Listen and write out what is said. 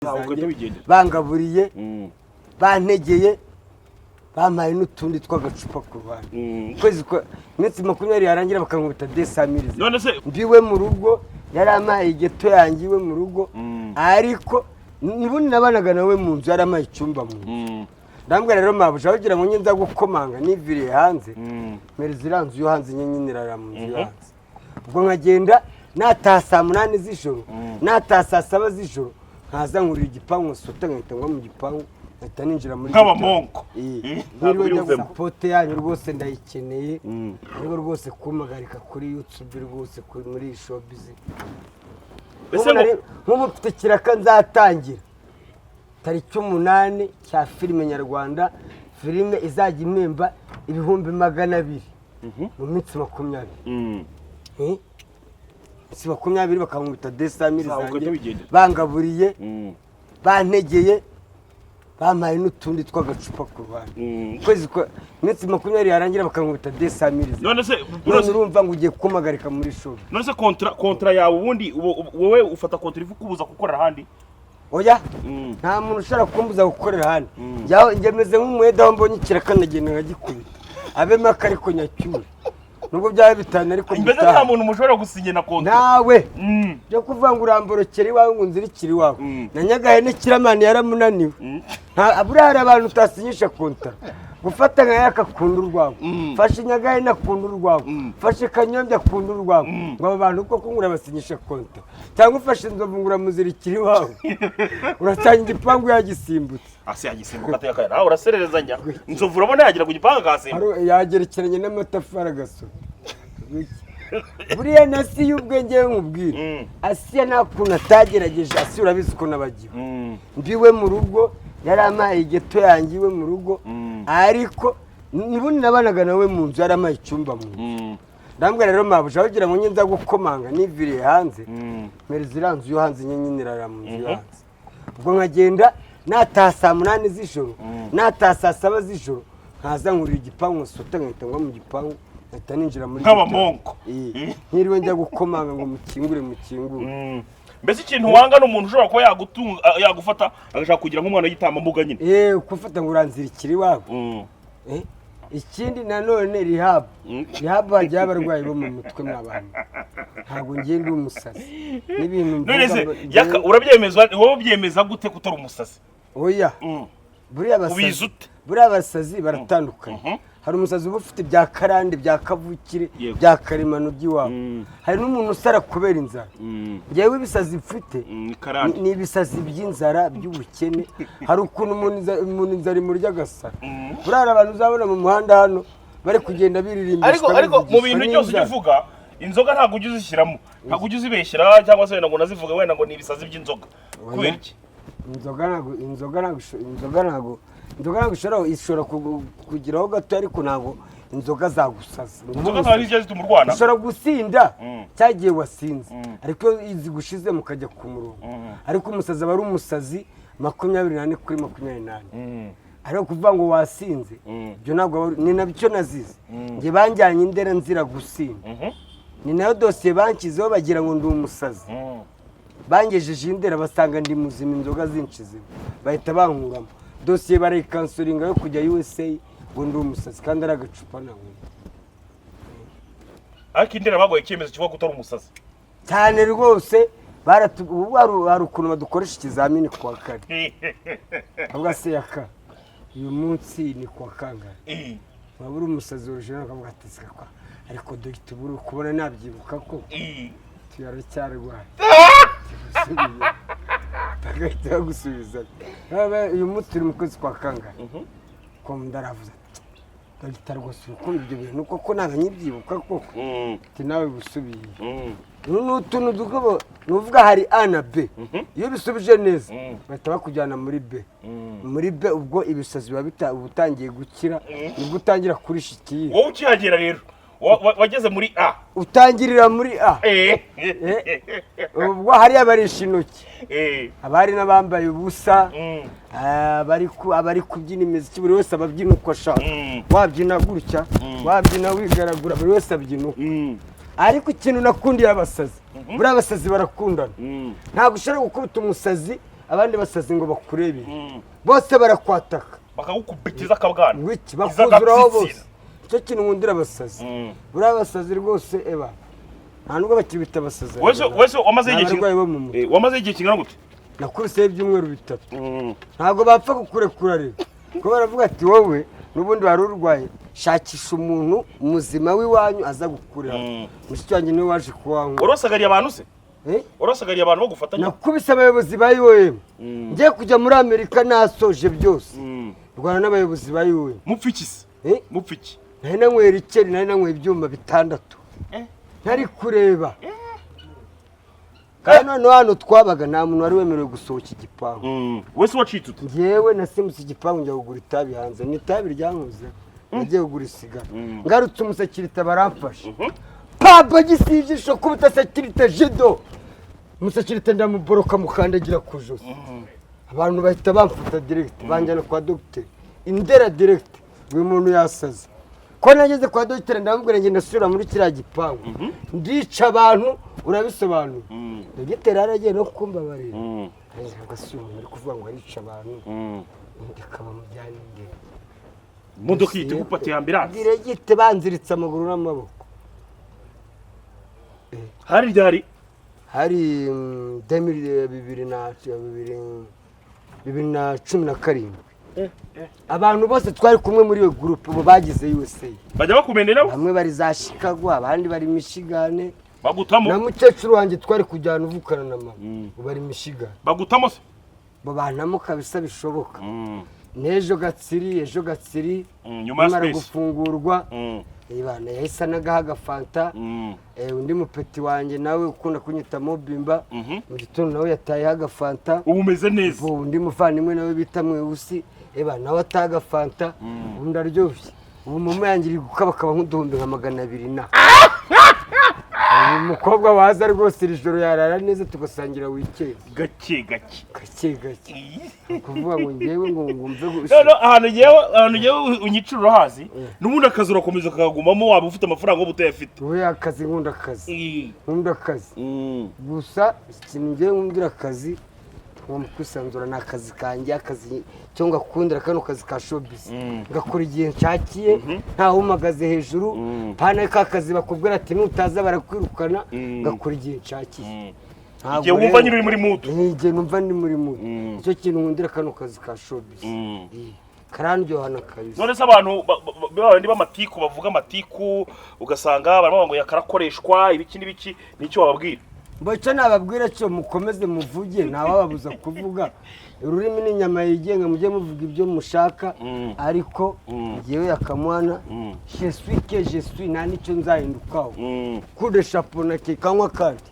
Ugahita wigendera. Bangaburiye, bantegeye, bampaye n'utundi tw'agacupa ku ruhande. Ukwezi kwa iminsi 20 yarangira bakankubita 200 000. None se Mbiwe mu rugo, yarampaye igeto yanjye iwe mu rugo, ariko n'ubundi nabanaga nawe mu nzu, yarampaye icyumba mu nzu. Ndambwira rero: "Mabuja, aho kugira ngo njye nza gukomanga niviriye hanze, mpereza iriya nzu yo hanze, nyine nirara mu nzu yo hanze." Ubwo nkagenda nataha saa 8 z'ijoro, nataha saa 7 z'ijoro, nkaza nkurira igipangu, nkasota, nkahita ngwa mu gipangu, nkahita ninjira muri Nk'abamonko. ghetto. Ntabwo Ntiriwe njya biyumvemo. Support yanyu rwose ndayikeneye, ariko rwose kumpagarika kuri YouTube rwose, muri iyi showbiz. Ese Nk'ubu ngo nk'ubu mfite ikiraka nzatangira tariki 8 cya filime nyarwanda, filime izajya impemba 200,000 mu minsi 20. Eh? Minsi 20 bakankubita 200 000 Zawe ugahita zanjye. wigendera. Bangaburiye, bantegeye, bampaye n'utundi tw'agacupa ku ruhande. Ukwezi kwa iminsi 20 yarangira bakankubita 200 000. None se None urumva ngo ugiye kumpagarika muri showbiz? None se contrat yawe ubundi wowe ufata contrat ivuga gukorera ahandi? Oya, nta muntu ushobora kumbuza gukorera ahandi. Njye meze nk'umuheda, aho mbonye ikiraka ndagenda nkagikubita, abe make ariko nyacyure, nubwo byaba bitanu ariko Mbese nta mbitaha. muntu mushobora gusinya na contrat? Nawe byo kuvuga ngo uramborokera iwawe, ngo unzirikire iwawe, na Nyagahene Kiramani yaramunaniwe. Buriya hari abantu utasinyisha contrat. Gufata nka Yaka akunda urwawe, fashe Nyagahene akunda urwawe, fashe Kanyombya akunda urwawe, ngo aba bantu koko ngo urabasinyisha contrat, cyangwa ufashe Inzovu ngo uramuzirikira iwawe, urasanga igipangu yagisimbutse. Ase yagisimbuka ateka? Nawe urasererezanya. Inzovu urabona yagira ku gipangu akahasimbuka? Yagerekeranye n'amatafari agasota. Buriya na si y'ubwenge nkubwira, Asiya nta kuntu atagerageje. Asiya urabizi ukuntu abagiwe. Mbiwe mu rugo, yarampaye igeto yanjye iwe mu rugo, ariko n'ubundi nabanaga nawe mu nzu, yarampaye icyumba mu nzu. Ndambwira rero: "Mabuja, aho kugira ngo njye nza gukomanga niviriye hanze, mpereza iriya nzu yo hanze, nyine nirara mu nzu yo hanze." Ubwo nkagenda nataha saa 8 z'ijoro, nataha saa 7 z'ijoro, nkaza nkurira igipangu, nkasota, nkahita ngwa mu gipangu, nkahita ninjira muri Nk'abamonko. ghetto. Ntiriwe njya gukomanga ngo mukingure, mukingure. Mbese ikintu wanga ni umuntu ushobora kuba yagutunga, yagufata agashaka kugira nk'umwana w'igitambambuga nyine? Yewe, kufata ngo uranzirikira iwabo. Ikindi nanone, rehab. Rehab hajyaho abarwayi bo mu mutwe mw'abantu, ntabwo ngiye ndi umusazi n'ibintu mvuga. None se Yaka, urabyemeza, wowe ubyemeza gute ko utari umusazi? Oya, buriya Ubizi abasazi ute? Buriya abasazi baratandukanye. Hari umusazi uba ufite ibya karande, bya kavukire, bya karemano by'iwabo. Hari n'umuntu usara kubera inzara. Ngewe ibisazi mfite Ni karande. ni ibisazi by'inzara, by'ubukene. Hari ukuntu umuntu inzara imurya agasara. Buriya hari abantu uzabona mu muhanda hano bari kugenda biririmbishwa, Ariko mu bivugishwa bintu byose ujya n'inzara. uvuga, inzoga ntabwo ujya uzishyiramo, ntabwo ujya uzibeshyira, cyangwa se wenda ngo unazivuge wenda ngo ni ibisazi by'inzoga. Kubera iki? Inzoga ntabwo ishobora kugeraho gato, ariko ntabwo inzoga zagusaza. Inzoga zaba ari zijya zituma urwana? Ushobora gusinda cyagiye wasinze, ariko iyo zigushize mukajya ku murongo. Ariko umusazi aba ari umusazi 24 kuri 24. Ariko kuvuga ngo wasinze, ibyo ntabwo ni nabyo nazize. Njye banjyanye Indera nzira gusinda. Ni nayo dosiye banshyizeho, bagira ngo ndi umusazi. Bangejeje Indera basanga ndi muzima, inzoga zinshizemo, bahita bankuramo dosiye, barayikansoringa yo kujya USA ngo ndi umusazi kandi ari agacupa nanyweye. Ariko Indera baguhaye icyemezo kivuga ko utari umusazi? Cyane rwose. Ubu hari ukuntu badukoresha ikizamini kuwa kane, avuga se: "Yaka, uyu munsi ni kuwa kangahe?" Waba uri umusazi original, akavuga ati: "Sika kwa ariko dogita, ubu uri kubona nabyibuka ko tuyaracyarwaye." Tigusubiye, bagahita bagusubiza: "Uyu munsi turi mu kwezi kwa kangahe?" Ko ndaravuze ati: "Dogita, rwose uri kumva ibyo bintu koko ntabwo nyibyibuka koko?" Ati: "Nawe busubiye." Ni utuntu dukobo, ni uvuga hari A na B. Iyo bisubije neza, bahita bakujyana muri B. Muri B ubwo ibisazi biba uba utangiye gukira, nibwo utangira kurisha ikiyiko. Wowe ukihagera rero wageze muri A? Utangirira muri A. Ubwo hariya barisha intoki, abari n'abambaye ubusa, abari kubyina imiziki, buri wese ababyina uko ashaka. Wabyina gutya, wabyina wigaragura, buri wese abyina uko. Ariko ikintu nakundiye abasazi, buriya abasazi barakundana. Ntabwo ushobora gukubita umusazi. Abandi basazi ngo bakurebere, bose barakwataka. Bakagukubitiza akabwana. Wiki bakuzuraho bose. Iz'agatsitsino. Icyo kintu nkundira abasazi, buriya abasazi rwose, eba, nta nubwo bakibita abasazi. Wese wamaze Ni igihe abarwayi bo mu mutwe. Wamaze igihe kingana gute? Nakubiseho ibyumweru 3. Ntabwo bapfa kukurekura rero, kuko baravuga ati: "Wowe n'ubundi wari urwaye, shakisha umuntu muzima w'iwanyu aza gukurira." Mushiki wanjye niwe waje kuwankura. Warosagariye abantu se? Eh? Warosagariye abantu bagufatanya? Nakubise abayobozi ba IOM. Ngiye kujya muri Amerika, nasoje byose, rwana n'abayobozi ba IOM. Mupfa iki se? Eh? Mupfa iki? Nari nanyweye liqueur, nari nanyweye ibyuma bitandatu. Ntari kureba. Kandi noneho hano twabaga nta muntu wari wemerewe gusohoka igipangu. Wese wacitse ute? Njyewe nasimbutse igipangu njya kugura itabi hanze. Ni itabi ryankoze. Nagiye kugura isigara, ngarutse umusekirite baramfashe, papa gisijisho kubita sekirite jido. Umusekirite ndamuboroka, mukandagira ku josi. Abantu bahita bamfata direct, banjyana kwa dogiteri Indera direct. Uyu muntu yasaze. Ko nageze kwa dogiteri, ndamubwira ngenda ndasubira muri kiriya gipangu, ndica abantu, urabisobanura. Dogiteri yaragiye no kumbabarira. Ntabwo si umuntu uri kuvuga ngo arica abantu, reka bamujyane Indera. Imodoka ihita igupatiye, ambulance? Direct, banziritse amaguru n'amaboko. Hari ryari? Hari 2000, 2017. Abantu bose twari kumwe muri iyo groupe ubu bagize USA. Bajya bakumenera? Bamwe bari za Chicago, abandi bari Michigan. Bagutamo? Na mukecuru wanjye twari kujyana uvukana na mama ubu bari Michigan. Bagutamo se? Babanamo kabisa bishoboka. N'ejo Gatsiri, ejo Gatsiri. Nyuma ya Nimara space. gufungurwa, ibana yahise anagaha agafanta. Undi mupeti wanjye nawe ukunda kunyita Mobimba, mu gitondo nawe yatayeho agafanta. Ubu umeze neza. Ubu undi muvandimwe nawe bita Mweusi, eba, nawe ataha agafanta. Ubu ndaryoshye. Ubu momo yanjye iri gukabakaba nk'uduhumbi nka 200. Na ubu umukobwa waza rwose iri joro yarara neza, tugasangira weekend. Gake gake. Gake gake. Ni ukuvuga ngo ngewe ngo ngumve None ahantu ngewe unyicira urahazi, n'ubundi akazi urakomeza ukakagumamo, waba ufite amafaranga waba utayafite. Wowe, akazi, nkunda akazi, nkunda akazi. Gusa ikintu ngewe nkundira akazi, ngomba kwisanzura, ni akazi kanjye. Akazi cyo ngakundira kano kazi ka showbiz, ngakora igihe nshakiye, ntawumagaze hejuru. Pana ka kazi bakubwira ati nutaza barakwirukana. Ngakora igihe nshakiye. Ntabwo Igihe wumva rero- nyine uri muri mood. Ni igihe numva ndi muri mood. Nicyo kintu nkundira kano kazi ka showbiz. Karandyohana kabisa. None se abantu babandi b'amatiku, bavuga amatiku, ugasanga barimo ngo yakarakoreshwa ibiki n'ibiki, nicyo wababwira? Mbo icyo nababwira cyo, mukomeze muvuge, ntawababuza kuvuga. Ururimi ni inyama yigenga, mujye muvuga ibyo mushaka. Ariko ngewe Yakamwana, je suis que je suis, nta n'icyo nzahindukaho. Coup de chapeau na kikanywa kandi.